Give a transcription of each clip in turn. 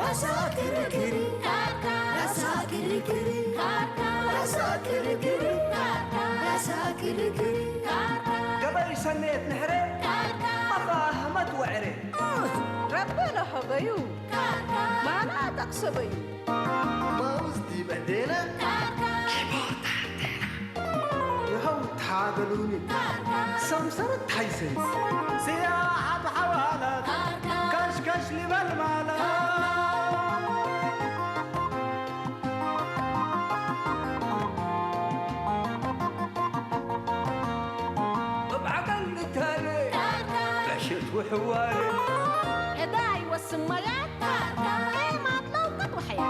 ራሳ ክርክር፣ ራሳ ክርክር፣ ራሳ ክርክር፣ ራሳ ክርክር። ገበይ ሰነየት ንሕረ፣ ማኻ ሃመት ወዕረ። ረበ ለሀበዩ፣ ማና ጠቕሰበዩ። ማውዝ ዲበ ዴና፣ ይኸው ታገሉኒ። ሰምሰረት ታይሰንስ። ስያ ሓብ ሓዋላት። ካሽካሽ ሊበል ማለት። እብ ዓቀል ልታለ። ጋሸት ውሕዋለ። ዕዳ ይወስን ማያት። ኤማት ለውቀት ወሐያ።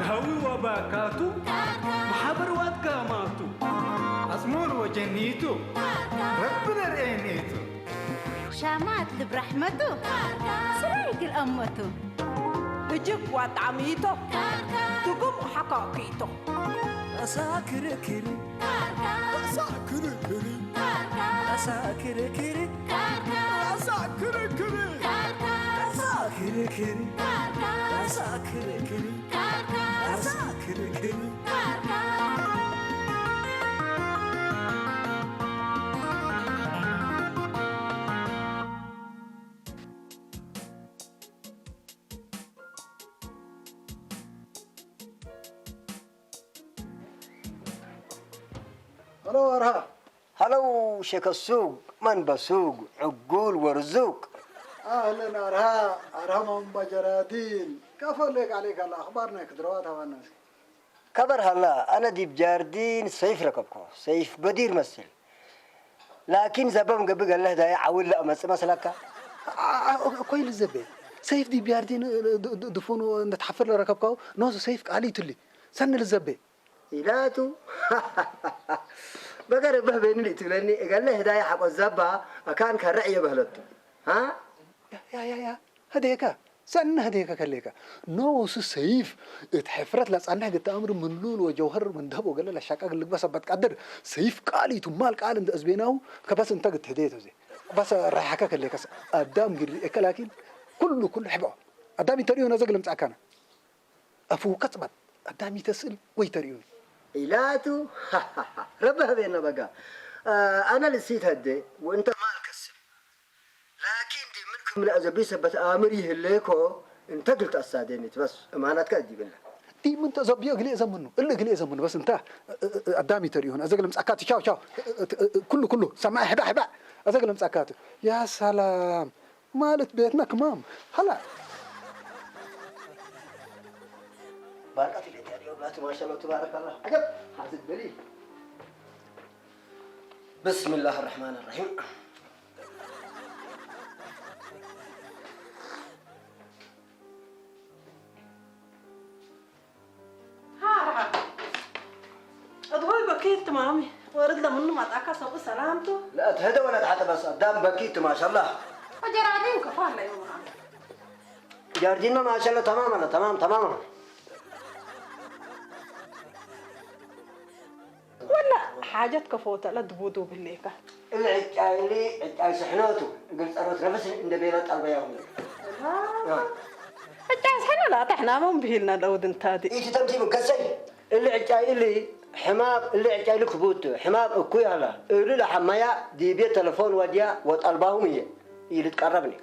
ሃዊ ወባካቱ። ማሓበር ዋት ጋማቱ። ኣጽሙር ወጀኒቱ። ረቢ ነርእየኒቱ። ሻማት ልብ ራሕመቱ፣ ስራይ ግል ኣመቱ። እጅግ ዋጣሚቶ፣ ትጉም ሓካኪቶ። ኣሳ ክርክሪ፣ ኣሳ ክርክሪ፣ ኣሳ ክርክሪ፣ ኣሳ ክርክሪ፣ ኣሳ ክርክሪ፣ ኣሳ ክርክሪ፣ ኣሳ ክርክሪ። هلا ورها. هلو شيخ السوق، من بسوق، عقول ورزوق. أهلا أرها، أرها من بجرادين. كفى لك عليك الأخبار نايك دروات هوا الناس. ከበር ሃላ፣ ኣነ ዲብ ጃርዲን ሰይፍ ረከብኮ። ሰይፍ በዲር መስል። ላኪን ዘበም ገብእ ገለህ ዳየ ዓውል ለእመጽእ መስለካ? አ-፣ አ-፣ ኮይል ዘበ። ሰይፍ ዲብ ጃርዲን ድ-፣ ድ-፣ ድ-፣ ድፉኑ እንደ ተሓፍር ለረከብካው፣ ኖሱ ሰይፍ ቃሊ ይትሊ። ሰን ልዘበ። ኢላቱ። በገረ በህ በይኑ ትብለኒ፣ እገለ ህዳይ ሓቆ ዘባ፣ ኣካን ከርዕ የበህለቱ። ሃ? ያ፣ ያ፣ ያ፣ ያ። هديك، سن هديك كليك. نو سيف، اتحفرت لصالح قد أمر من لول وجوهر من ذهب وقال له شاكا قال لك بس بتقدر. سيف قالي تمال قال انت أزبيناو، كبس انت قد هديته زي. بس رايحك كليك س-، أدام قري إك، لكن كله، كله حبه. أدام يتريو نزق لمتعكنا. أفو كتبت. أدام يتسأل ويتريو. إلاتو. ربه بينا بقى. آه، أنا لسيت هدي، وانت مالك السر. ላኪን ዲምን ክምልኣ ዘብዩ ሰበት ኣምር ይህለኮ እንተ ግልጥ ኣሳደኒት በስ እማናትካ እዲብላ። ዲምን ተዘብዮ እግሌ ዘምኑ፣ እል እግሌ ዘምኑ፣ በስ እንታ እ-፣ እ-፣ ኣዳሚ ተሪሁን፣ ኣዘግለ ምጻካት ቻው ቻው፣ እ-፣ እ-፣ እ-፣ ኩሉ ኩሉ፣ ሰማይ ሕባእ ሕባእ፣ ኣዘግለ ምጻካት። ያ ሰላም፣ ማለት ቤትና ክማም፣ ሃላ። ባርቃት ኢለ ተሪዮ፣ ናቱ ማሻአላህ ተባረከላህ። ዓገብ፣ ሓዝብ በሊ። ብስሚላህ ራሕማን ራሒም። ሃርሃ። እድሆይ በኪት ትማሚ። ወርድ ለምኑ ማጣካ ሰቡ ሰላምቱ። لا تهدى ولا تحتبس، الدم بكيت ما شاء الله. وجرادين كفار لا يوم عام. جاردين ما شاء الله تمام، أنا تمام، تمام. ولا حاجات كفوتة لا دبودو بالليكا. العجايلي، عجاي سحنوتو، قلت أروت نفسي إن دبيلة طلبة يا أمي. آه. عجاي سحنو لا، تحنا من بهلنا لو دنتادي. إيش تمتي من كسي؟ اللي عجايلي حمار، اللي عجايلي كبوت، حمار أكوي هلا. اللي لحمايا دي بيه تلفون وديا وطلبهم إيه. إيه اللي تقربني.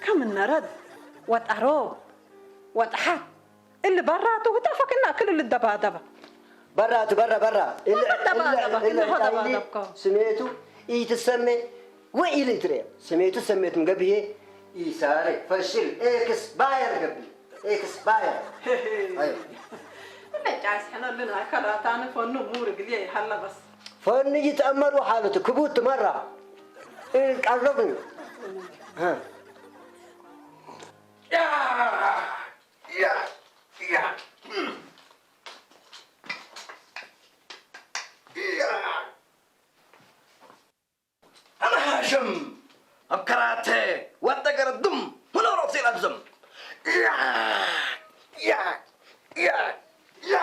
كم النرد؟ وطعروب، وطحات. እሊ በራቱ ህተፈክና ክል እሊ ደባደባ። በራቱ በራ በራ። እሊ ደባደባ፣ እሊ እሊ እሊ ደባደባ እኮ። ስሜቱ ኢትሰሜ ወይ ኢሊ ትሬ። ስሜቱ ሰሜት ምገብዬ ኢሳሬ ፈሽል ኤክስ ባየር ገቢ። ኤክስ ባየር። አይ። እነ ጫስ ሕነልን አከላታን ፈኑ ሙር ግልየ ይሃላ በስ። ፈኑ ይተአመሩ ሓለቱ ክቡት መራ። እ፣ ቀረቡ። እ። ያ! ያ! ያ! ያ! ኣነ ሃሽም ኣብ ከራተ ወደገረድም ምኖሮፍ ሲለብዝም። ያ! ያ! ያ! ያ!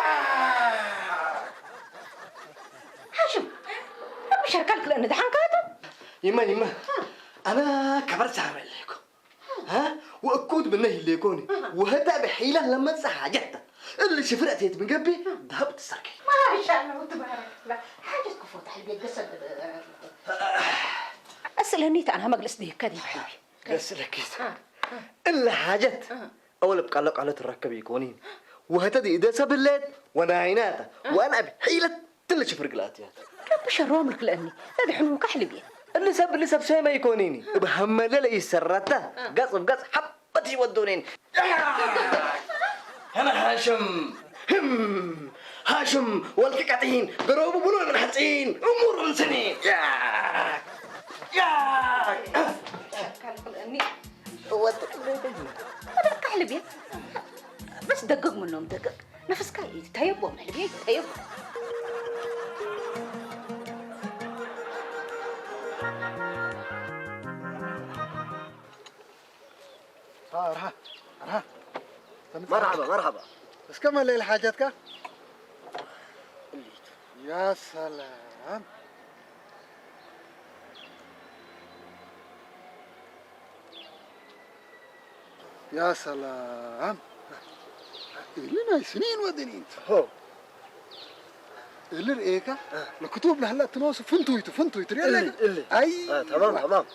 ሓሽም፣ ረቢ ሸርካ ልክለኒ ደሓንካ እታ ይመ ይመ ኣነ ከበር ሳበለይኩ ወእኩድ ብነ ሂሌኮኒ ወህታ ብሒላ ለመጽ ሓጀታ እሊ ሽፍረቴት ምግቢ ዳብ ትሰርኪ ማሻአላህ ትባረክ ሓጀት ክፎት ሕልቤት ገሰብ እስለኒ ተኣና መግለስ ድህከ ድህከ ገስለኪት እሊ ሓጀት ኣወለ ብቃሎ ቃሎ ትረከብ ይኮኒ ወህተ ድኢደ ሰብለት ወናይናታ ዋና ብሒለት ትልሽ ፍርግላት ያት ረቢ ሸሮም ልክለኒ ተድሕኑ ካሕልብ እየ እሊ ሰብ እሊ ሰብ ሰመ ይኮኒኒ እብ ሀመለ ለይሰራታ ገጽ ብገጽ ሓበት ይወዱኒን هنا هاشم هم هاشم والك قطين قروب بلو من حطين امور سنين يا يا ካሕልብ እየ በስ ደገግ ምኖም ደገግ ነፍስካ ተየቦም ሕልቤ ተየቦም ها ارها ارها مرحبا مرحبا بس كم الليل حاجتك؟ قليت يا سلام يا سلام لنا سنين ودنين هو اللي رئيكا الكتب لهلا تنوس فنتويتو فنتويتو ريالك اللي اللي اي آه تمام تمام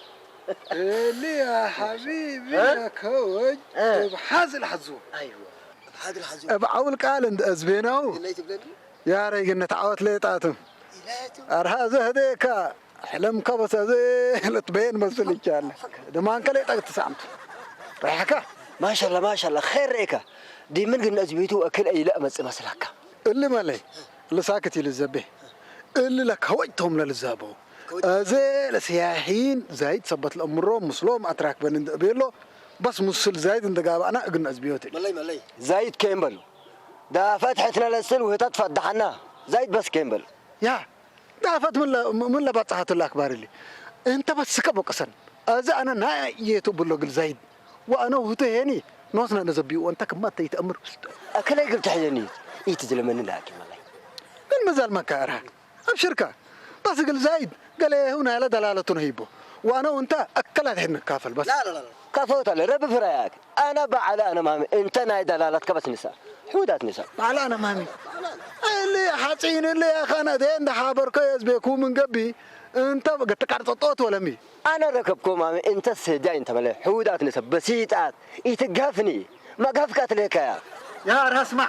اللي يا حبيبي يا كوج بحاز الحزو ايوه بحاز الحزو بعول قال عند ازبيناو اللي تبدل يا ريقنا تعاوت لي طاتم إلاتو ارها زهديكا حلم كبس ازي لتبين مسل ان شاء الله دمان كلي طاق تسامت رحكا ما شاء الله ما شاء الله خير ريكا دي من قلنا ازبيتو اكل اي لا مص مسلكا اللي مالي اللي ساكت يلزبه اللي لك هويتهم للزابو ازي لسياحين زايد سبت الامرو مسلوم اتراك بن بيلو بس مسل زايد اندقابانا اقن ازبيوتي ملي ملي زايد كيمبل دا فتحتنا لسل وهي تتفضحنا زايد بس كيمبل يا ዳፈት ምን ለባጽሓቱ ላክባር እሊ እንተ በስከ በቀሰን እዚ ኣነ ናይ የቱ ብሎ ግል ዛይድ ወኣነ ውህቶ ሄኒ ኖስና ነዘቢኡ ወንታ ክማ ተይተእምር ኣከላይ ግል ተሕየኒ ኢቲ ዝለመኒ ላኪ መላይ ግን መዛል መካራ ኣብሽርካ በስ ግል ዛይድ ገለ ይሁን ያለ ደላለቱ ነው ይቦ ወኣነ ወንታ ኣከላት ሄድ ንካፈል በስ ካፈውታ ለረብ ፍራያክ ኣነ በዓለ ኣነ ማሚ እንተ ናይ ደላላትካ በስ ንሳ ሕውዳት ንሳ በዓለ ኣነ ማሚ እሊ ሓፂን እሊ ያኻነ ደ እንደ ሓበርኮ የዝቤኩ ምን ገቢ እንተ ገትቃር ጸጦት ወለሚ ኣነ ረከብኮ ማሚ እንተ ስህጃ እንተበለ ሕውዳት ንሳ በሲጣት ኢትጋፍኒ መጋፍካ ትልህካያ ያ ራስማ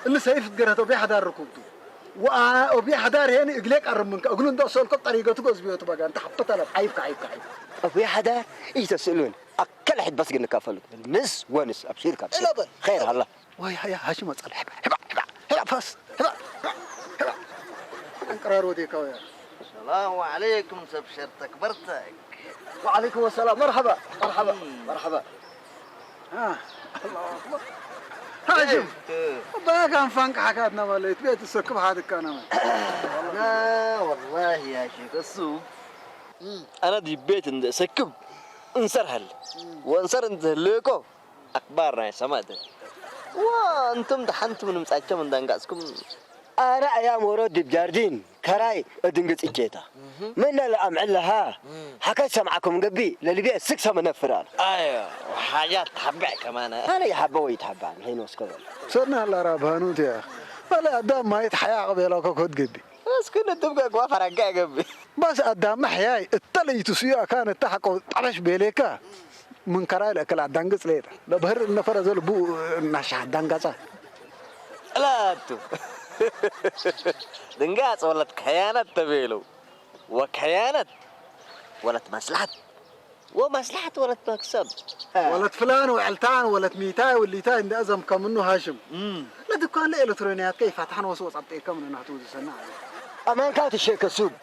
እሊ ሰይፍ ገረቶ ቢያሕዳር ርኩብቱ ወኦቢ ሓዳር ሄኒ እግሌ ቀርብ ምንከ እግሉ እንዶ ሰልኮ ጠሪገቱ ገዝብዮቱ በጋ እንተ ሓበተለ ዓይብካ ዓይብካ ዓይብካ ኣቡያ ሓዳር ኢተስእሉን ኣከለ ሕድ በስግ ንካፈሉ ንስ ወንስ ኣብሽርካ ኸይር ሃላ ወይ ሃያ ሃሽም ወጸለ ሕባ ሕባ ሕባ ሕባ ፋስ ሕባ ሕባ ሕባ ሕባ እንቅራር ወዴካ ወያ ሰላሙ ዓለይኩም ሰብ ሸርተክ በርተክ وعليكم السلام مرحبا مرحبا مرحبا ሃሽም ባጋን ፋንቃ ሓካትና ማለት ቤት ሰክብ ሓድካና ማለት لا والله يا شيخ እሱ ኣነ ዲ ቤት እንደ ሰክብ እንሰር ሀል ወእንሰር እንተ ህልኮ ኣክባር ናይ ሰማእተ ዋ እንቱም ደሓንቱም ንምጻቸም እንዳንጋጽኩም ኣነ ኣያ ሞሮ ዲብ ጃርዲን ከራይ እድንግጽ እቼታ ምነ ለኣምዕለሃ ሓከት ሰምዓኩም ገቢ ለልቤ ስክ ሰመነፍራል ኣዮ ሓጃት ተሓብዕ ከማነ ኣነ ይሓበ ወይ ይትሓባ ንኸይንወስከበል ሰድና ኣላ ራብሃኑት እያ በለ ኣዳም ማየት ሓያ ኣቕቤላ ኮኮት ገቢ እስኪ ንድም ገግዋ ፈረጋ ገቢ ባስ ኣዳም ሕያይ እተለይቱ ስዮ ኣካን እታ ሓቆ ጠበሽ ቤሌካ ምን ከራይ ለእከል ኣዳንግጽ ሌጣ ለብህር እነፈረ ዘልቡ እናሻ ኣዳንጋጻ ላቱ ድንጋጽ ወለት ከያነት ተቤሉ ወከያነት ወለት መስላሕት ወመስላሕት ወለት መክሰብ ወለት ፍላን ወዕልታን ወለት ሚታይ ወሊታይ እንደ እዘም ከምኑ ሃሽም ለድኳን ለኤለትሮንያት ከይፋትሓን ወስወጽ ኣብጠይከም ንናቱ ዝሰና ኣማንካ ትሸከ ሱብ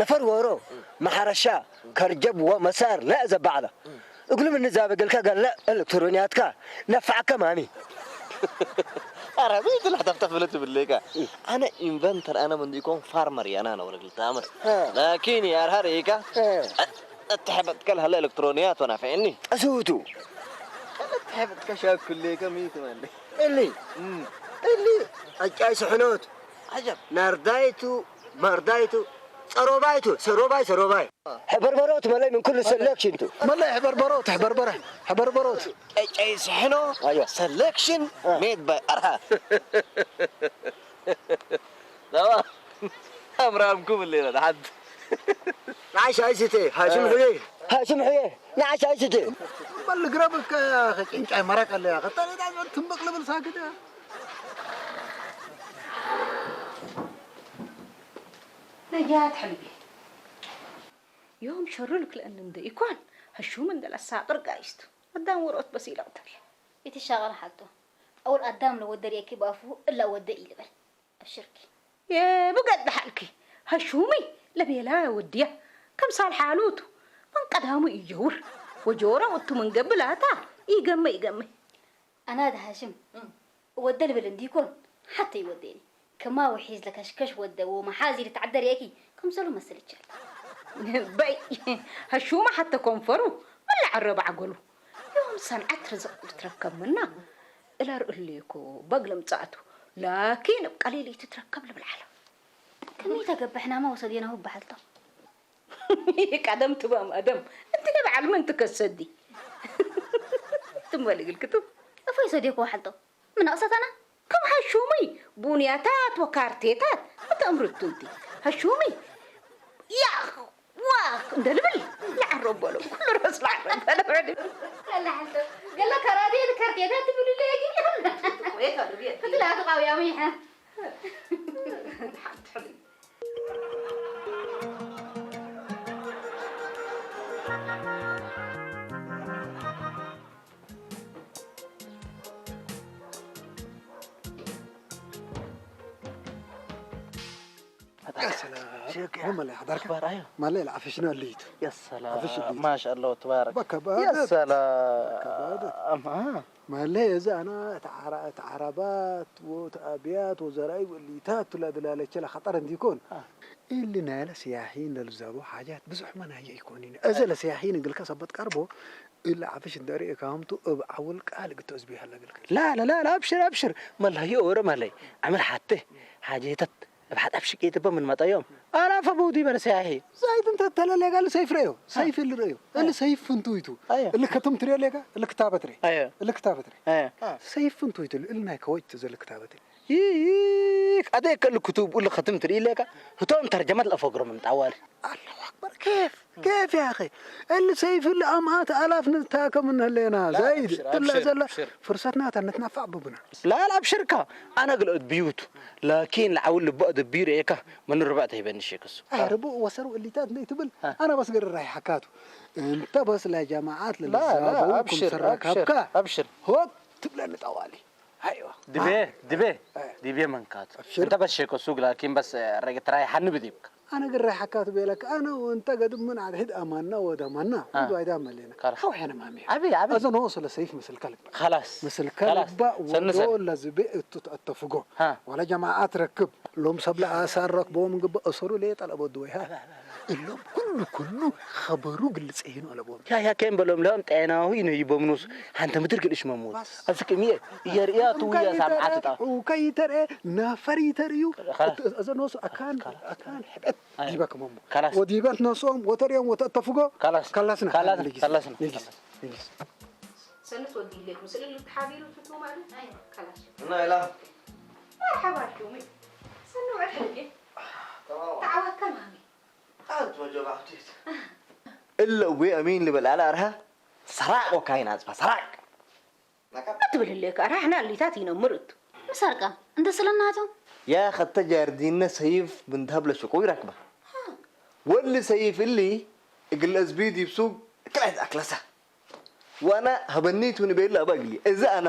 ነፈር ወሮ መሓረሻ ከርጀብ ወመሳር ለእዘ ባዕላ እግሉ ምን ዛበ ገልካ ጋላ ኤሌክትሮንያትካ ነፋዕካ ማሚ። ኣረ ቤት ለሕተፍተፍ ብለት ብልካ ኣነ ኢንቨንተር ኣነ መንዲኮን ፋርመር ያና ነው ረግል ታምር ላኪን ያርሃር ይካ እትሕበጥከል ሀለ ኤሌክትሮንያት ወናፈዕኒ እሱቱ እትሕበጥከ ሻኩሌከ ሚት ማለት እሊ እሊ ኣጫይ ስሕኖት عجب ናርዳይቱ ማርዳይቱ ጸሮባይቱ ሰሮባይ ሰሮባይ ሕበርበሮት መለይ ምን ኩሉ ሰለክሽንቱ መለይ ሕበርበሮት ሕበርበረ ሕበርበሮት ጨይ ስሕኖ ኣዮ። ሰለክሽን ሜድ ባይ ኣርሃ ዳዋ ኣምራምኩም ሌላ ሓንቲ ንዓሽ ኣይስተ ሃሽም ሕየ ሃሽም ሕየ ንዓሽ ኣይስተ በል ግረብከ ጭንጫይ መረቅ ኣለያ ክተሌዳ ትንበቅ ልብል ሳክት ነጃት ሕልቢ ዮም ሸሩ ልክልአን እንደ ኢኳን ህሹም እንደ ለሳቅር ጋይስቱ ኣዳም ወሮት በሲላ ቅተል يتشاغل حالته أول أدام لو ودر يكي بافو إلا ودر إلبل أبشركي የብገድ ሓልኪ ሀሹሚ ለቤላ ወድያ ከምሳል ሓሉቱ ምን ቀዳሙ ይጀውር ወጆራ ወቱ ምን ገብላታ ይገመ ይገመ أنا ده هاشم ودل بلنديكون حتى يوديني كما وحيز لكشكش ود ومحازي لتعدر يكي كم سلو مسل الجل በይ ሀሹማ ሓተ ኮንፈሩ መላ ዓረብ ዓገሉ ዮም ሰንዓት ርዝቕ ልትረከብ ምና እላ ርእሌኮ በግ ልምጻእቱ ላኪን ብ ቀሊል ይትትረከብ ልብል ዓለም كم يتقبحنا ما وصدينا هو بحلته ቀደም ትበም ኣደም እንት በዓል ምን ትከሰዲ ትመልግል ክትብ أفاي صديق وحلته من أقصتنا ከም ሃሹሙይ ቡንያታት ወካርቴታት እተእምርቱ እንቲ ሃሹሙይ ያኽ ዋኽ እንደ ልብል ለዓረብ በሎ ኩሉ ራስ ለዓረብ በሎ قال له كرادي كرتيتات تقولي لي هذه لا تقاوي يا ميحة መለይ ሓዳርካ ማለይ ለዓፈሽና ኣለይቱ يا سلام ما شاء الله تبارك በከባደት يا سلام ማለይ እዚ ኣና ተዓራባት ወተኣብያት ወዘራይ ወሊታት ቱላ ድላለቸ ለኸጠር እንዲኮን እሊ ናይለ ስያሒን ለልዛቦ ሓጃት ብዙሕ መናየ ይኮን እዚ ለስያሒን እግልካ ሰበት ቀርቦ እሊ ዓፍሽ እንደርኢ ካምቱ እብ ዓውል ቃል ግቶ እዝቢ ሃለ ግልከ لا لا لا لا ابشر ابشر مالها يورا مالي عمل حتى حاجيتت ابحث ابشك يتبا من مطيوم انا فبودي بلا سياحي ዛይድ እንተ ተለለ ጋል ሰይፍ ረዮ ሰይፍ እሊ ረዮ እሊ ሰይፍ ፍንቱይቱ أيوة. እሊ ከተም ትሪኦ ሌጋ እሊ ክታበት ረ أيوة. እሊ ክታበት ረ أيوة. ሰይፍ ፍንቱይቱ እሊ ናይ ከወጭ ዘሊ ክታበት ረ ይህ አደ ከልኩቱ እሊ ከተም ትርኢ ሌጋ ህቶም ተርጀመት ለፈግሮ ምምጣዋል አላሁ አክበር ኬፍ ኬፍ ያኸ እሊ ሰይፍ እሊ አምአት አላፍ ንታከም እንህሌና ዛይድ أبشر، ትላ أبشر، ዘላ أبشر. ፍርሰትና ተነትናፋዕ ብብና لا لا ابشرك انا قلت بيوت لكن العول لبعد بير ايكا من ربعت هي بنشيكس ኣይ ርቡእ ወሰሩ እሊታት እንደ ትብል ኣነ በስ ገርራይ ሓካቱ እንተ በስ ለጀማዓት لا لا ለልዛበው ابشر ክምስረከብካ ابشر ابشر ሆት ትብለኒ ጠዋሊ ኣይዋ دبي دبي دبي من كات انت بس شيكو سوق لكن بس رقت رايح نبديك ኣነ ግራይ ሓካቱ ቤለካ ኣነ እንተ ገድብ ምን ዓድሕድ ኣማና ወደ ኣማና አ። ወደ ዋይዳ መሌና ካላ። ሓውያነ ማሚ عبي عبي እዞ ንወ ስለ ሰይፍ ምስልካ ልግበር خلاص ምስልካ خلاص ልግባ سنسن ወዶ ለዝቤ እቱ ተፍጎ ها ዋላ ጀማዓት ረክብ ሎም ሰብ ለኣሳር ረክቦም ግበ እሰሩ ለየ ጠለቦ ድወይ ሃ እሎም ኩሉ ኩሉ ኸበሩ ግልጽ ይኑ ኣለቦም يا يا كان بلوم لهم طعناهو ينهي بمنوس حنت مدرك الإش مموت أسك مية يريات ويا سبعة تا ከይተርአ ናፈር ይተርእዩ خلاص. እዘ ነሱ ኣካን ኣካን ሕበት ዲበ ክመሞ خلاص. ወዲበት ነሶም ወተርእዮም ወተእተፍጎ خلاص. ከላስና خلاص. ንጊስ። خلاص. ንጊስ። ንጊስ። ሰንስ ወዲ ኢለኩም ስለ ልትሓቢሩ ትትማሉ ከላሽ እና ኢላ መርሓባ ሹሚ ሰኑ ዕድልጌ ተዓወት ከማሚ ኣንት መጆ ባሕቲት እለ እዌ ኣሚን ልበል ኣለ ኣርሃ ሰራቅ ወካይን ኣጽፋ ሰራቅ ትብል ህሌካ ራሕና ሊታት ይነምርት مسرقة أنت سلناتو يا ختة جاردين سيف من دهب لشقو يركبه واللي سيف اللي እግል እዝቢ ዲብ ሱግ ክልዕት ኣክለሳ ዋና ሀበኒቱ ንቤላ እባ እግሊ እዚ ኣና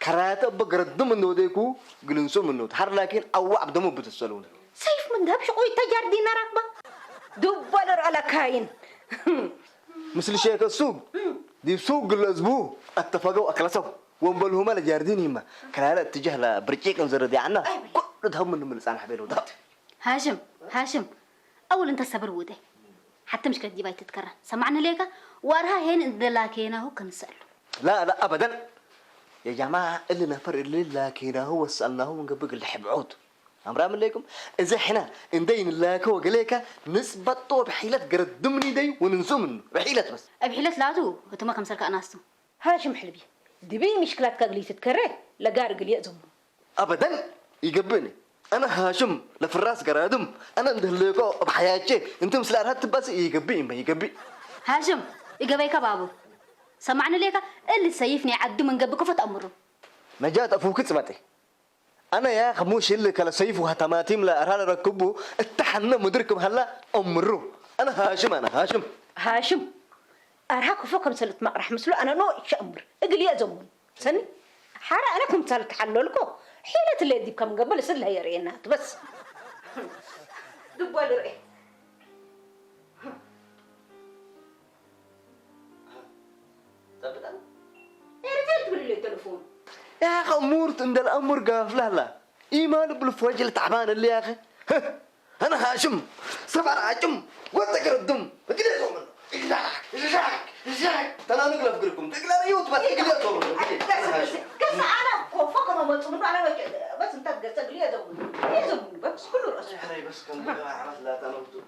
ከራተ እበ ገረድም እንደወደይኩ ግልንሱም እንወት ሀር ላኪን ኣዋ ዓብደሙ ብትሰሉን ሰይፍ ምን ደብ ሽቁይ ተጃር ዲና ራክባ ዱባ ልርአ ለካይን ምስል ሼከ ሱግ ዲብ ሱቅ ግለ ህዝቡ ኣተፈገው ኣክለሰው ወንበልሁማ ለጃርዲን ይማ ከላለ እትጀህ ለብርጪቅ እንዘረዲዓና ኩሉ ድሃሙ ንምልጻን ሓቤለው ዳት። ሃሽም፣ ሃሽም፣ أول أنت الصبر ودي. حتى مش كتجيب أي تتكرر. سمعنا ليك؟ وأرها هين إن لا كيناهو كنسأل. لا، لا، أبدًا. يا جماعة، اللي نفر اللي لا كيناهو وسألناهو من قبل اللي حبعود. أمر أمن ليكم؟ إذا حنا إندين لا كو قليك نسبة طوب حيلة قرد دمني دي وننزو منه. بحيلة بس. أبحيلة لا تو، هتما كم سلك أناستو. هاشم حلبي، دبي مشكلات كاغلي تتكره، لقار قلي أزمو. أبدًا، يقبني. أنا هاشم، لفراس قرادم، أنا ندهليكو بحياتي، أنتم سلار هات بس يقبي، ما يقبي. هاشم، يقبيك بابو. سمعنا ليك، اللي سيفني عدو من قبل كفت أمره. نجاة أفوك تسمعتي. أنا يا أخ مو شلك على سيف وهتماتيم لا أرهل ركبه، اتحنا مدركم هلا أمره. أنا هاشم، أنا هاشم. هاشم. أرهاك فوق مسألة مقرح مسلو أنا نو إيش أمر. اقل يا زمون. سني. حارة أنا كنت سألت حلولكو. حيلة اللي يديك كم قبل سلها يا رينات بس. دبوا لرئي. ጸብጣ? ኤርቴል ትብል ኣሎ ቴሌፎን። يا أخ أمورت عند الأمر قافلة لا. إيمان بالفوج التعبان اللي يا أخي. أنا هاشم. سفر عجم. وانت قردم. اقلي يا زلمة. اقلعك، اقلعك، اقلعك. تنا نقلب قلكم. تقلع يوت بس. اقلي يا زلمة. اقلي. أنا هاشم. قص، قص أنا كوفك ما مصمم على وجه. بس أنت قص اقلي يا زلمة. يا زلمة، بس كل رأس. يا أخي، بس كم دقيقة عملت لا تنوتو.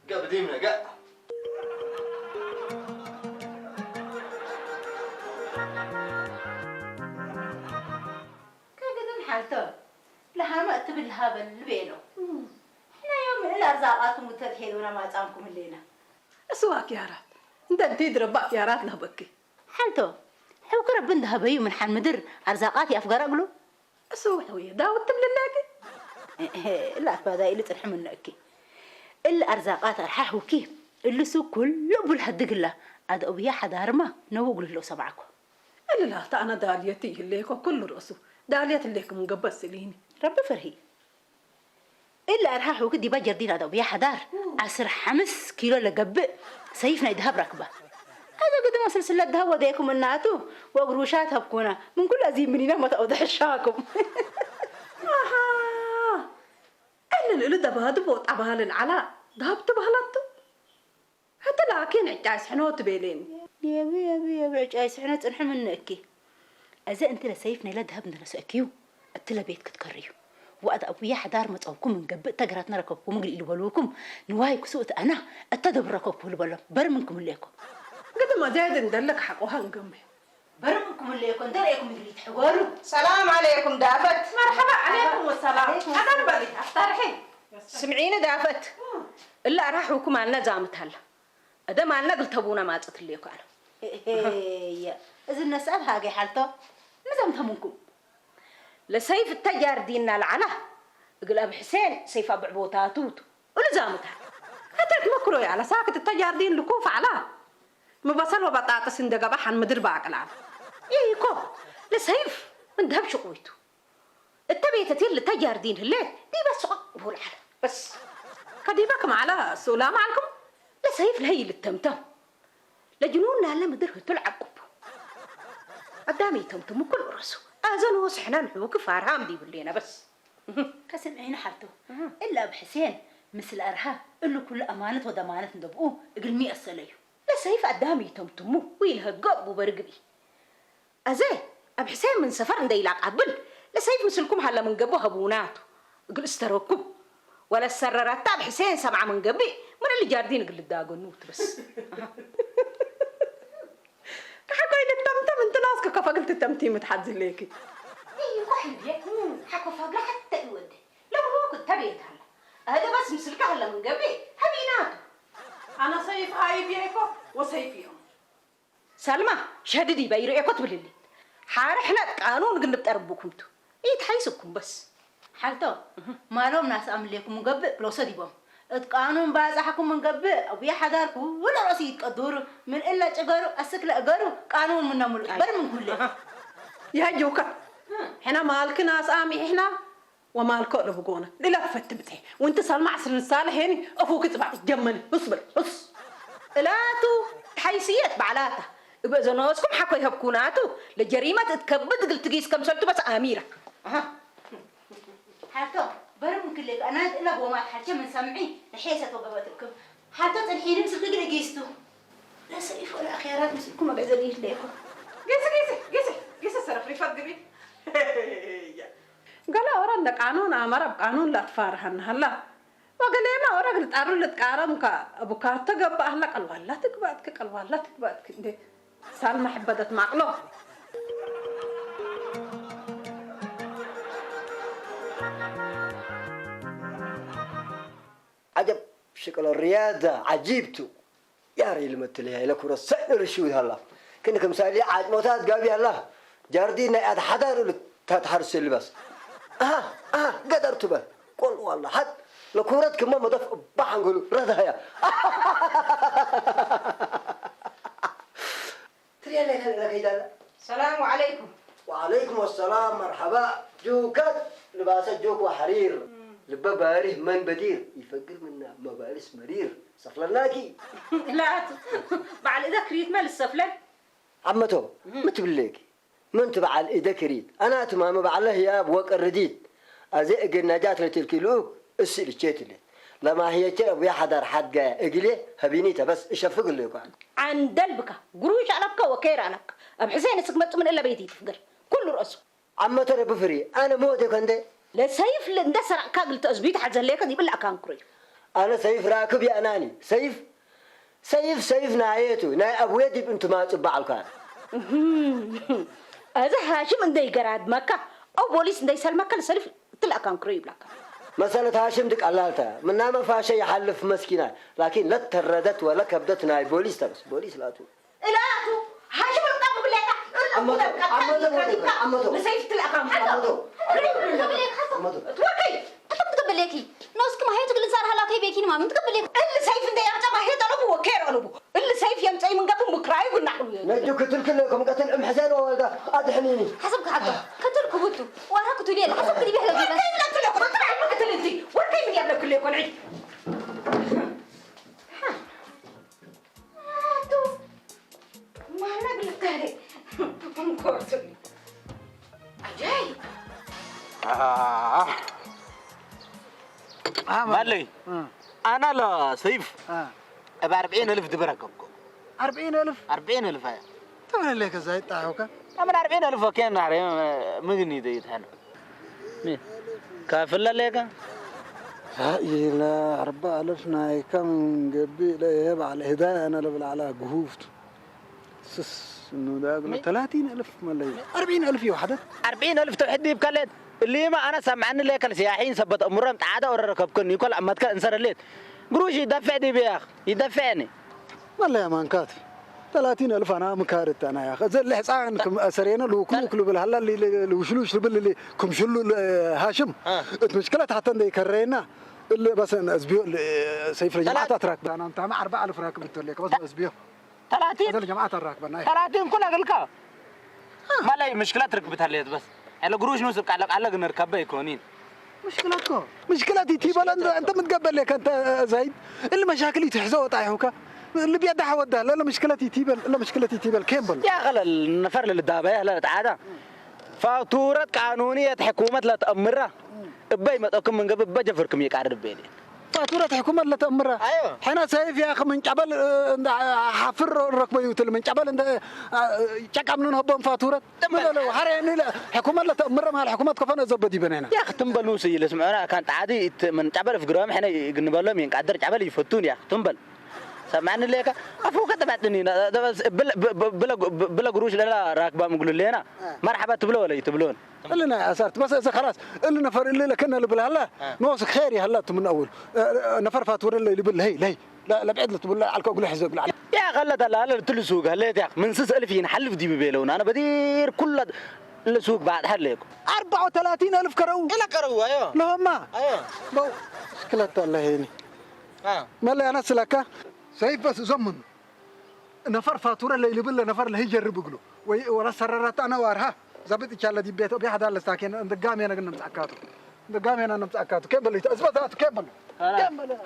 قا بديمنا، قا. كاقدن حالته. لها ما تبي لها بل بينه. إحنا يوم إلا أرزاقاتكم وتتحيلونا ما تامكم الليلة. أسواك يا رات. أنت أنت يدرب باك يا رات لها بكي. حالته. حوك ربنا ذهب يوم من حال مدر أرزاقاتي أفقر أقلو. እሱ ውሕውየ ዳውት ትብልለኪ? እህ፣ እላ ኣትባዳ ኢሉ ጽንሒ ምነእኪ። እል ኣርዛቃት ኣርሓሕውኪ፣ እልሱ ኩሉ ቡል ሀድግላ፣ ኣደ ኡብያ ሓዳርማ ነውግሉ ህለው ሰብዓኮ። እልላ፣ ተኣና ዳልየት ይህሌኮ ኩሉ ርእሱ፣ ዳልየት ህሌክ ምንገበ ስሊኒ። ረቢ ፍርሂ። እል ኣርሓሕውኪ ዲባ ጀርዲን ኣደ ኡብያ ሓዳር፣ ዓስር ሓምስ ኪሎ ለገብእ ሰይፍ ናይ ደሃብ ረክባ። ኣደ ግድሞ ስልስለት ደሃብ ወደየኩም እናቱ ወግሩሻት ሀብኩና። ምን ኩሉ ኣዚ ምኒና መታኡ ደሕሻኩም። ኣሃ። እልል እሉ ደባድቦ ጠባልል ዓላ ደሃብ ትባህላቱ። ሕቲ ላኪን ዕጫይ ስሕኖ ትቤሌኒ። የቢ፣ የቢ፣ የቢ፣ ዕጫይ ስሕኖ ጽንሒ ምንእኪ። እዚ እንቲ ለሰይፍ ነይለ ደሃብ እንደረሰእኪዩ። እትለ ቤት ክትከርዩ። ወኣድ ኣቡያ ሓዳር መጸውኩም እንገብእ እተ ገራትና ረከብኩም እግል ኢልበልውኩም ንዋይ ክሱ እት ኣና እተ ደብር ረከብኩ ልበሎም። በር ምንኩም እሌኮ። ግጥም ኣዛይድ እንደለክ ሓቆሃ እንገምሕ። በር ምንኩም እሌኮ እንደ ርኤኩም እግል ይትሕጎሉ። ሰላም ዓለይኩም ዳፈት። መርሐባ ዓለይኩም ወሰላም። ዓለይኩም ኣዳን በሊ ኣፍታርሒ። ስምዒኒ ዳፈት። እላ ኣራሕውኩም ኣነ ዛምት ኣላ። እደ ማና እግል ተቡና ማጸት እሌኮ ኣነ። እየ። እዚ ነስኣብ ሃገይ ሓልቶ። ምዘምተሙንኩም። ለሰይፍ እተ ጃርዲን ናልዓላ እግል ኣብ ሕሴን ሰይፍ ኣብ ዕቦታቱ ቱ እሉ ዛምታ። ሐታ ትመክሮ ያለ ሳክት እተ ጃርዲን ልኩፍ ዓላ። ምበሰል ወበጣጥስ እንደገባ ሐን ምድር ባቅላል። ኢኮ ለሰይፍ ምን ደህብ ሽቁይቱ። እተ ቤተቴል እተ ጃርዲን ህሌት ዲበ ሱቅ ቡል ዓላ። በስ። ከዲበ ክም ዓላ ሱላም ዓልኩም። ለሰይፍ ለህይ ልተምተም። ለጅኑን ላለ ምድር ህቱ ለዓቁቡ። ኣዳም ይተምትሙ ኩሉ ረሱ። ኣዘን ወስሕና ንሕውክ ፋርሃም ዲብሌና በስ። ከስምዒኒ ሓልቶ። እላ ኣብ ሕሴን ምስል ኣርሃ እሉ ኩሉ ኣማነት ወደማነት እንደብኡ እግል ሚእሰለዩ። ለሰይፍ ኣዳም ይተምትሙ ወይልሀገቡ በርግቢ። ኣዜ ኣብ ሕሴን ምን ሰፈር እንደ ኢላቃብል ለሰይፍ ምስልኩም ሃለ ምን ገቦ ሀቡናቱ እግል እስተረኩም። ወለ ሰረረታ ኣብ ሕሴን ሰብዓ ምን ገብእ ምን እሊ ጃርዲን እግል ልዳገኑ ትበስ። ከሓኮይ ልተምተም እንት ናስከ ከፈግል ትተምቲ ምትሓት ዝሌኪ። ኢኮ ሕልቤ ሓኮ ፈግራ ሓተ ይወደ ለምኖ ክተቤት ሃላ። ኣደ በስ ምስልካ ሃለ ምን ገብእ ሀቢናቱ። ኣነ ሰይፍ ሃይብ የኮ ወሰይፍ እዮም። ሳልማ ሸድዲ በይሩ ኤኮ ትብልሊ። ሓረ ሕነ ቃኑን ግን ንብጠርብኩም ቱ። ኢትሓይስኩም በስ። ሓልቶ ማሎም ናስ ኣምሌኩም ገብእ ፕሎሶ ዲቦም። እት ቃኑን ባጻሕኩም እንገብእ ኣቡያ ሓዳር ኩሉ ርእሲ ይትቀዱሩ። ምን እለ ጭገሩ ኣስክ ለእገሩ ቃኑን ምነሙሉ በር ምን ኩለ። ያጆካ ሕና ማልክ ናስ ኣሚሕና ወማልኮ ለብጎነ ልላ ፈትምቴ ወንቲ ሳልማ ዓስር ንሳለ ሄኒ እፉ ክጽባዕ ጀመኒ። እስ በል እስ። እላቱ ሓይስየት ባዕላታ እበ ዘነወስኩም ሓኮ ይሀብኩ ናቱ ለጀሪመት እትከብድ ግልትጊስ ከምሰልቱ በስ ኣሚራ። ኣሃ። ሓልቶ፣ በርም ክልል ኣና እላ ጎማት ሓልቸ ምን ሰምዒ ንሕየሰት ወገበትክም። ሓልቶ፣ ጽንሒንም ስልኪ ግን እጊስቱ። ለሰይፍ ወላ ኣኽያራት ምስልኩም መገዘ ልይለይኩም። ገሰ፣ ገሰ፣ ገሰ፣ ገሰ ሰረፍ ሪፈት ግቢ። ገለ ኦረን ደቃኑን ኣመረብ ቃኑን ላትፋርሃን ሃላ። ወገሌማ ኦረግ ልጣሩ ልትቃረምካ። ቡካቶ ገባህ ላ ቀልዋላ ትግባትክ፣ ቀልዋላ ትግባትክ። እንዴ ሳልማ ሕበደት ማቅሎ። عجب شكل الرياضة عجيبته. يا ريل متلي هاي لك ورسعنا رشود هلا. كنا كمسالي عاد موتات قابي هلا. جاردين أتحدار لتتحرس اللباس. أها أها قدرت به. قل والله حد لكورت كما مضف بحن قولوا رد هيا. تريا لك هلا كيدانا. السلام عليكم. وعليكم السلام مرحبا. جوكت لباس جوك وحرير. لبا باريه من بدير يفقر منا مبارس مرير. صفلناكي. لا، بعل إذا كريت ما للسفلة. عمتو متبليكي من تبعل إذا كريت أنا تمام بعله يا بوك الرديد. أزي أجل نجات لتلكي لوك السيل تشيتلي. لما هي تشرب يا حدار حد جاي أجلي هبيني تبس إشفق لكم. عن دلبك قروش علبك وكير علبك. أب حسين اسك مت من إلا بيتي تفقر كل رأسه. ዓመተ ረቢ ፍሪ ኣነ ሞት ከንደ ለሰይፍ እንደ ሰራቅካ ግልተ እዝቢ ተሓዘለየ ከዚ ይብላካ እንኩሪ። ኣነ ሰይፍ ራክብ የእናኒ ሰይፍ ሰይፍ ሰይፍ ናየቱ ናይ ኣቡየ ዲብ እንትማጽእ በዓልካ። እዚ ሃሽም እንደይ ገራድመካ ኣው ቦሊስ እንደይ ሰልመካ ለሰልፍ ትላካ እንኩሪ ይብላካ። መሰለት ሃሽም ድቃላልታ ምናመ ፋሸ ይሓልፍ መስኪና ላኪን ለተረደት ወለ ከብደት ናይ ቦሊስ ተበስ ቦሊስ ላቱ እላቱ ሃሽም ርቃ ብብሌካ ዓመቶ ዓመቶ ሞቴ ዓመቶ ንሰይፍ ትልኣካ ዓመቶ ዓመቶ ትወከይ أنت بتقبليكي نوسك ما هي تقول إنسان هلا كي بيكيني ما من تقبليك እል ሰይፍ እንደ ያምጻ ማሄ ጠለቡ ወከር ኣለቡ እል ሰይፍ የምጻይ ምን ገቡ ምክራይ ጉናቅሉ ነጁ ክትልክለኩም ቀትል እም ሕሴን ወወልዳ ኣድሕኒኒ حسب كعدة كتل كبوتو وأنا كتولي حسب كدي بيحلو جبس ወከይ ምን ያብለክሉ ይኮን ዒድ ማና ግልካለ እንኮርትኒ ኣጃይ ማለይ ኣና ላ ሰይፍ እብ ኣርብዒን እልፍ ድበረከብኮ ኣርብዒን እልፍ ኣርብዒን እልፍ ኣያ ተመለለይ ከዛ ይጣሑካ ኣምን ኣርብዒን እልፍ ወኬን ናሕረ ምግኒ ዘይትሐነ ካፍለለካ ኢለ ኣርባ እልፍ ናይካ ምን ገቢ ኢለ ይሄ በዓል ህዳይ ኣነ ለብልዓላ ግሁፍቱ ስስ ንዳግሎ ተላቲን እልፍ መለይ ኣርብዒን እልፍ እዩ ሓደ ኣርብዒን እልፍ ተውሕድ ይብከሌት እሊማ ኣነ ሰምዐኒ ለከል ሲያሒን ሰበት እምሮም ጣዓተ ወረ ረከብከኒ ይኮል ኣመትከ እንሰረሌት ግሩሽ ይደፍዕ ዲብያኽ ይደፍዕኒ መለያ ማንካት ተላቲን እልፍ ኣና ምካርት ኣና ያኸ ዘለ ሕፃን ክም ኣሰሬነ ልውክሉክ ልብል ሃላ ልውሽሉሽ ልብል ክምሽሉ ሃሽም እት ምሽክለት ሓተ እንደይ ከረየና እል በሰን እዝቢዮ ሰይፍ ለጀማዓት ኣትራክብ ኣና እንታማ ኣርባ ኣልፍ ራክብ እተለየ ከበስ እዝቢዮ talatin ዘለ ጀማዓት ኣራክበና talatin kuna galka malay mushkilat ርክብት ኣለየት በስ ዕለ ግሩሽ ንስብ ቃለ ቃለ ግን ርከበ ይኮኒን مشكلتكو مشكلتي تيبل انت انت متقبل لك انت زايد المشاكل يتحزو طايحوك اللي بيدها وده لا لا مشكلتي تيبل لا مشكلتي تيبل كيم بل يا خلل نفر للدابة يا خلل تعادة فاتورة قانونية حكومة لا تأمرها እበይ መጠኩም ምን ገብእ በጀፍርኩም ይቃርድ ቤኒ فاتورة حكومة لا تأمرها أيوة. حنا سيف يا أخي من قبل آه، حفر ركبه يوتل من قبل انت شكا من هبون فاتورة ما له حري يعني لا حكومة لا تأمرها مع الحكومة كفنا زبدي بنينا يا أخي تنبل نوسي اللي سمعنا كانت عادي من قبل في قرام حنا يقنبلهم ينقدر قبل يفتون يا أخي تنبل سمعني ليك أفوك تبعتني بلا بلا بلا قروش لا راكبة مقول لنا مرحبا تبلو ولا يتبلون اللي أنا أسرت بس إذا خلاص اللي نفر اللي لكنا اللي بالهلا نوصك خيري هلا من أول آه، نفر فاتور اللي اللي بالهي لهي لا لا بعد له تقول لا على كوكل حزق لا يا خلت هلا هلا تلسوق هليت يا من سس ألف ينحلف دي ببيلون أنا بدير كل اللي سوق بعد حليكم أربعة وثلاثين ألف كرو إلا كرو أيوه لهم ما أيوه بو مشكلة الله هيني آه ما اللي أنا سلكة سيف بس زمن نفر فاتورة اللي يلبل نفر اللي يجرب يقولوا ولا سررت أنا وارها زبط إن شاء الله دي بيت أبي حدا لستاكين عند قام أنا قلنا متأكدوا عند قام أنا متأكدوا كيف بلي أثبت كيف بلي كيف بلي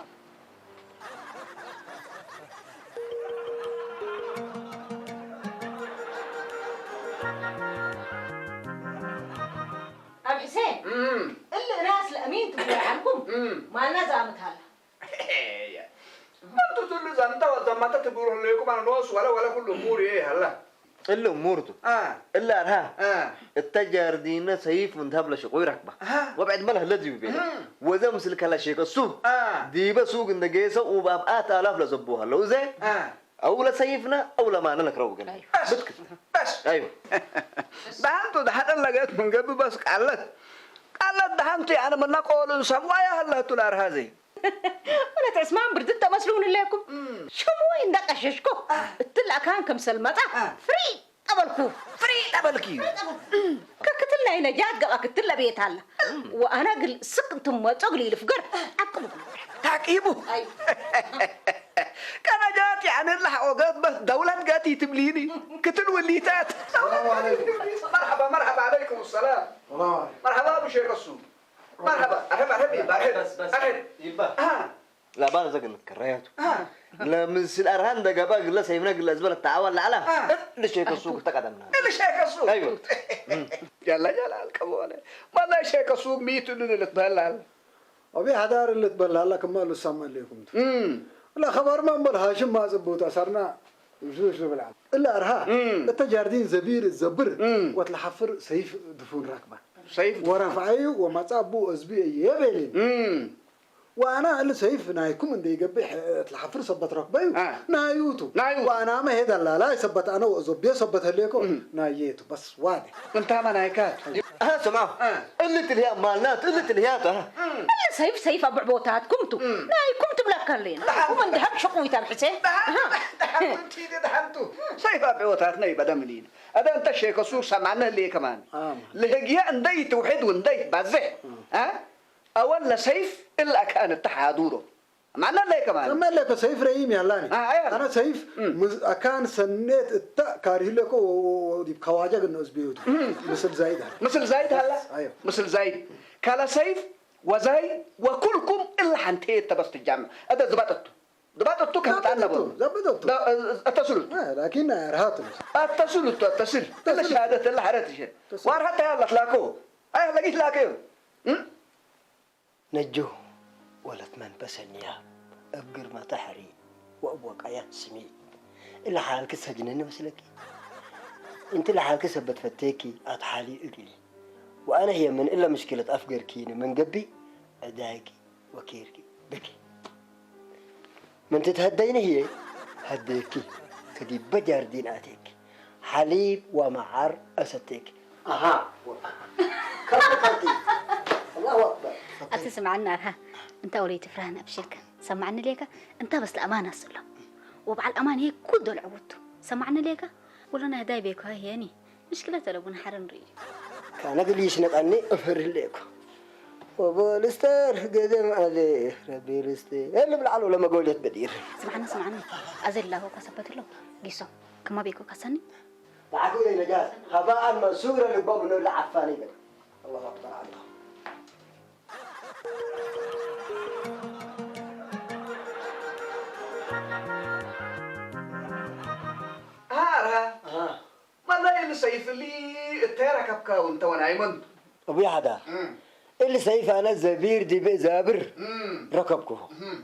حسين، እም። እሊ እናስ ለእሚን ትብሉ ዓልኩም እም። ማና ዛምት ሃላ። እያ። እንቱ ትሉ ዛምታ ወዛማታ ትብሉ ለይኩም ኣነ ኖስ ወላ ወላ ኩሉ ሙር እየ ሃላ። እሊ ሙርቱ። አ። እሊ ኣርሃ። አ። እተ ጃርዲነ ሰይፍ ምን ተብለ ሽቁ ይረክባ። አ። ወብዕድ መላ ህለ ዲቡ ቤለ። እም። ወዘ ምስል ከላ ሼክ እሱ። አ። ዲበ ሱግ እንደ ጌሰ ውብ ኣብኣት ኣላፍ ለዘቡ ሃለው። እዘ አ። أولى سيفنا أولى ما نلك روقنا. أيوة. بتكت. بس. أيوة. دهنتو دهن لقيت من قبل بس قالت. قالت دهنتي أنا من نقول سموايا هلا تلار هذه. ولا تسمع بردت مسلون لكم. شموي ندق ششكو. تلا كان كم سلمتا. فري. ጠበልኩ። ፍሪ ጠበልኪ እዩ። ከክትልና ይነጃት ገባ ክትለ ቤት ኣላ። ወኣና ግል ስቅ እንትመጾ ግል ይልፍገር ዓቅቡ። ታቂቡ። ኣይ። ከነጃት ያንን ለሓቆ ገበት ደውለት ገቲ ትብሊኒ ክትል ውሊታት። ሰላም ዓለይኩም። መርሐባ መርሐባ ዓለይኩም ሰላም። ሰላም ዓለይኩም። መርሐባ ብሸይ ረሱ። መርሐባ። ኣሕብ ኣሕብ ይባ ኣሕብ። በስ በስ ኣሕብ። ይባ። ኣሃ። لا بان زق نتكرياتو. آه. لا من سل أرهان ده جبا قلا سيفنا قلا زبالة تعاون لا لا. آه. اللي شيك السوق تقدمنا. اللي شيك السوق. أيوة. يلا يلا الكبولة. ما لا شيك السوق ميت اللي نتبهلل. أبي حدار اللي تبهلل لك ما له سما ليكم. امم. لا خبر ما نبل هاشم ما زبوت أسرنا. شو شو بالعب. إلا أرها. امم. أنت جاردين زبير الزبر. امم. وتلحفر سيف دفون راكبة. سيف. ورفعي وما تصابوا أزبي يبلين. امم. وأنا اللي سيف نايكم إن دي قبي ح-، تلحفر سبت ركبي. آه. نايوتو. نايوتو. وأنا ما هيدا لا لا سبت أنا وأزبي سبت هليكو. امم. نايتو بس واضح. أنت ما نايكات. ها سمع. آه. اللي تلهي مالنات، اللي تلهيات، ها. امم. اللي سيف سيف أبو عبوتات كمتو. امم. نايكم تبلك كلين. دحم. ومن دهب شقوي تام حسين. دحم. ها. دحم تيدي دحمتو. سيف أبو عبوتات ناي بدا منين. هذا أنت شيك سور سمعنا اللي كمان. آه. لهجيا أندي توحيد وأندي بزه. امم. ها؟ أول لسيف إلا كان التحادورو. معنا ليه كمان؟ كمان لك سيف رحيم يا لاني. آه، أيوة. أنا سيف مم. مز-، أكان سنيت التا كاره لك و-، و-، و-، دي بكواجه قلنا أزبيوت. مم. مثل زايد هذا. مثل زايد هلا؟ أيوة. مثل زايد. كلا سيف وزايد وكلكم إلا حنتي تبس تجمع. هذا زبطت. زبطت كم زبطت، تأنا بو. زبطت. لا، أ-، أتصلت. آه، لكن رهاتنا. أتصلت، أتصل. إلا أتصل. شهادة، إلا حرات شيء. أتصل. وارهات يا الله تلاكو. أي لقيت لاكيو. هم؟ ነጆ ወለት መንፈሰኛ እብ ግርመ ተሕሪ ወእብ ወቃያት ስሚት እለ ሓልኪ ሰጅነኒ መስለኪ? እንቲ ለሓልኪ ሰበት ፈቴኪ ኣትሓልዩ እግሊ ወኣነ ህየ ምን እለ ምሽክለት ኣፍገርኪኒ ምን ገብእ ዕዳይኪ ወኬርኪ ብኪ። ምን ትትሀደይኒ ህዬ ሀደየኪ፣ ከዲበ ጃርዲን ኣቴኪ፣ ሐሊብ ወመዓር አሰቴኪ። አሃ ወአሃ። ከብቲ ከብቲ። አላሁ አክበር። ኣቲ ስምዓኒ ኣርሃ፣ እንታ ወለይ ትፍራህን ኣብሽርከ። ሰማዕኒ ሌከ፣ እንታ በስ ለአማን ኣስሎ። ወበዓል አማን ይሄ ኩል ዶል ዕውቱ። ሰማዕኒ ሌከ፣ ወሎ ናይ ህዳይ ቤኮ ህየኒ። ምሽክለት ተለቡን ሐረን ርእዩ። ካነ ግልይሽ ነቃኒ እፈርህሌ እኮ። ወቦልስተር ገደም ኣለ ረቢ ርስቴ። እልም ለዓሎ ለመጎልየት በዲር። ስምዓኒ፣ ስምዓኒ። ኣዘ ላሆ ካሰበት ሎ ጊሶ። ከማ ቤኮ ካሰኒ? ባዕዱ ነይ ነጃት። ሀባኣን መንሱረ ልቦም ነው ለዓፋኒ በል። አላሁ አክበር አላሁ። ኣራ። ኣሃ። መላ እሊ ሰይፍ እሊ እተ ረከብካው እንተ ወናይ መንቱ? እቡይ ሓዳር፣ እም። እሊ ሰይፍ ኣነ ዘቢር ዲቤ ዛብር እም። ረከብኩሁ። እም።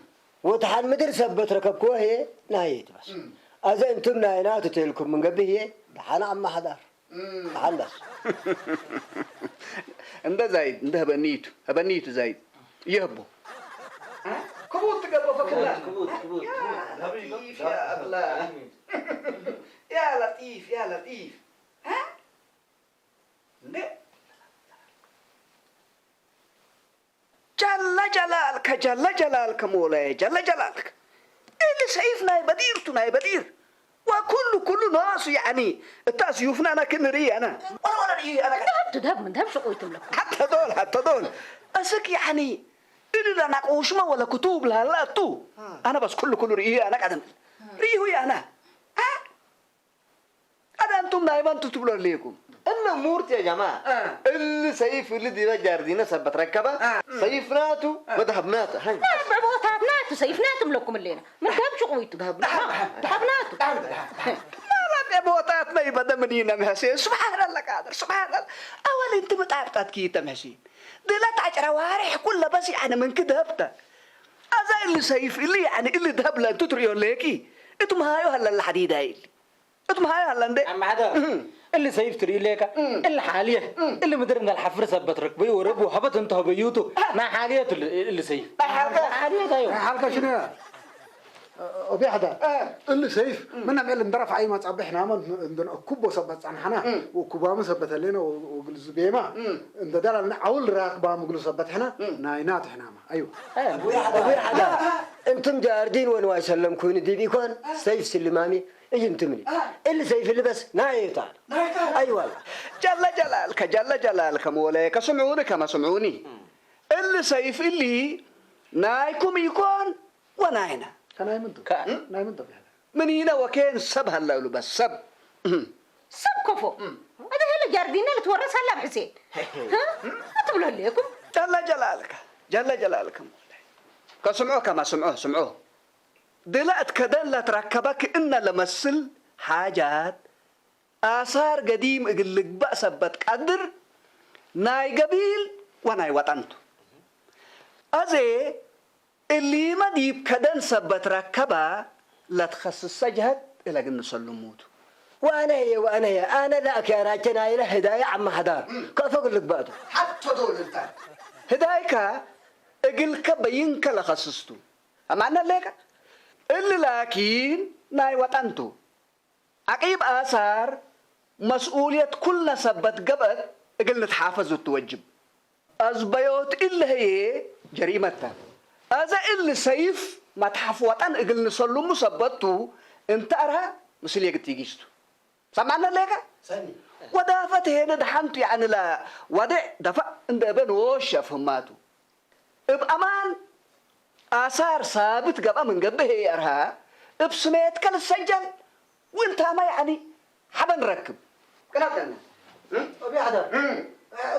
ወተሓን ምድር ሰበት ረከብኩዎ ህየ ናየ ትበስ። እም። ኣዘ እንቱም ናይና ትቴልኩም ምን ገብእ ህየ ደሓና ኣማሓዳር። እም። ደሓን በስ። እንደ ዛይድ፣ እንደ ህበኒቱ፣ ህበኒቱ ዛይድ። ይህቦ። እ? ክቡት ትገብሮ ፈክላ። ክቡት፣ ክቡት፣ ያ ክቡት። ለጢፍ፣ ያ ኣላ። ያ ለጢፍ፣ ያ ለጢፍ። እ? እንዴ? ጀለ ጀላልከ፣ ጀለ ጀላልከ ሞላየ፣ ጀለ ጀላልከ። እሊ ሰይፍ ናይ በዲርቱ፣ ናይ በዲር። ወኩሉ፣ ኩሉ ናሱ ያዕኒ፣ እታ ስዩፍና ኣና ክንርኢ ኣና። ወላ፣ ወላ ርኢ ኣና። ደሃብ፣ ደሃብ፣ ምን ደሃብ ሽቁ ይትምለኩ። ሓተ ዶል፣ ሓተ ዶል። እስክ ያዕኒ፣ እሊ ላና ቆሽመ ወላ ክቱብ ላላ ኣቱ። ኣና በስ ኩሉ፣ ኩሉ ርኢ ኣና ቀደም። ርእዩ ኣና። አ? ኣዳ ኣንቱም ናይ መን ትብሎ ኣለኩም? እነ ሙርት ያ ጀማ። አ። እሊ ሰይፍ እሊ ዲበ ጃርዲነ ሰበት ረከበ። አ። ሰይፍናቱ አ። ወደሃብናቱ። ሃይ። ብዕቦታትናቱ ሰይፍናቱ እብለኩም ኣለና። ምን ደሃብ ሽቁ ይቱ። ደሃብ ደሃብ፣ ደሃብ። ደሃብናቱ። ደሃብ፣ ደሃብ፣ ደሃብ። ማለት ቦታትና ይበደ ምን ይነም ሕሴን። ስብሓን ኣላ ቃድር፣ ስብሓን ኣላ። ኣወል እንቲ ምጣርጣት ኪይተም ሕሴን። ድለት ዓጭራ ዋርሕ ኩለ በስ ያዕነ ምን ክደብተ። ኣዛ እሊ ሰይፍ እሊ ያዕነ እሊ ደብለ እንቱ ትርእዮ ሌኪ። እቱ መሃዮ ሃለላ ሓዲዳ እሊ። እቱ መሃዮ ሃለ እንደ። ኣማሓደር፣ እህ። እሊ ሰይፍ ትርእዩ ሌካ፣ እህ። እሊ ሓልየ፣ እህ። እሊ ምድር እንዳልሓፍር ሰበት ረክበዩ ወረቡ ሃበት እንተሆበዩቱ። ናይ ሓልየት እሊ፣ እሊ ሰይፍ። ናይ ሓልከ? ናይ ሓልየት ኣዮ። ናይ ሓልከ ሽነ? ኦቤ ሓዳር፣ እ። እሊ ሰይፍ፣ እ። ምናም ኤል እንደረፍ ኣይማ ጻብሕ ናማ እንደ ኩቦ ሰበት ጻንሓና፣ እ። ወኩባሙ ሰበት ኣለና፣ ወ-፣ ወግልዙ ቤማ፣ እ። እንደ ዳላልና ዓውል ራክ ባሙ ግሉ ሰበት ሕና፣ እ። ናይ ናት ሕናማ። ኣዩ። ኣቡይ ሓዳር፣ እንቱም ጃርዲን ወንዋይ ሰለም ኩይኑ ዲብ ኢኮን፣ ሰይፍ ስልማሚ፣ እይ እንትምኒ። እ። እሊ ሰይፍ ልበስ፣ ናይ እታ። ናይ እታ። ኣዩ ዋላ። ጀለ ጀላልከ፣ ጀለ ጀላልከ ሞለየ፣ ከስምዑኒ ከመስምዑኒ። እ። እሊ ሰይፍ እሊ ናይኩም ኢኮን፣ ወናይና። ከናይ ምንቱ? ከ-፣ ናይ ምንቱ? ምን ይነ ወኬን ሰብ ሀላ ይብሉ በስ ሰብ። ሰብ ኮፎ። እም። ኣደ ሄለ ጃርዲና ልትወረስ ሀላ ብሕሴን። እ? ኣትብሎ ኣለኩም። ጀለ ጀላልከ፣ ጀለ ጀላልከ ሞለየ። ከስምዖ ከማ ስምዖ፣ ስምዖ። ድላእት ከደን ለትረከበ ክእነ ለመስል ሓጃት ኣሳር ገዲም እግል ልግባእ ሰበት ቀድር ናይ ገቢል ወናይ ወጠንቱ። ኣዜ እሊመ ዲብ ከደን ሰበት ረከባ ለትኸስሰ ጀህት እለ ግንሰሉሙቱ። ወአነ ህየ፣ ወአነ ህየ፣ አነ ለአክያራቸ ናይለ ህዳይ አማህዳር ከእፎ ግልግባቱ። ሐቶ ዶል እንታ። ህዳይካ እግልከ በይንከ ለኸስስቱ። አማነ ሌከ? እሊ ላኪን ናይ ወጠንቱ። ዐቂብ አሳር መስኡልየት ኩልነ ሰበት ገብአት እግል ንትሓፈዝ እቱ ወጅብ። አዝበዮት እሊ ህዬ ጀሪመት ተ። አዘ እሊ ሰይፍ መትሓፍ ወጠን እግል ንሰሉሙ ሰበት ቱ፣ እንተ አርሀ ምስል የግት ይጊስቱ። ሰምዐነ ሌከ? ሰኒ። ወዳፈት ሄነ ደሓንቱ ያዕኒ ላ ወድዕ ደፈዕ እንደ እበ ንወሸ ፍህማቱ። እብ አማን አሳር ሳብት ገብአ ምን ገብእ ህዬ አርሀ እብ ስሜትከ ልሰጀል ወእንታመ ያዕኒ ሐበ ንረክብ። ቅናብተና። እም? አቢ አሕደር። እም።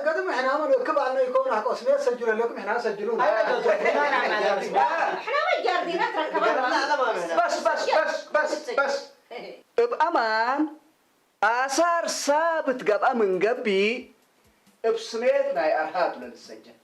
ገድም ሕና መን ክብ አልነ ይኮን አቆ ስሜት ሰጅሉ ለኩም ሕና ሰጅሉ። አይ፣ አይ፣ አይ፣ አይ፣ አይ፣ አይ፣ አይ፣ ሕና ወይ ጃርዲና ትረከበ። በስ፣ በስ፣ በስ፣ በስ፣ በስ። እብ አማን አሳር ሳብት ገብአ ምን ገብእ እብ ስሜት ናይ አርሃቱ ለልሰጀል።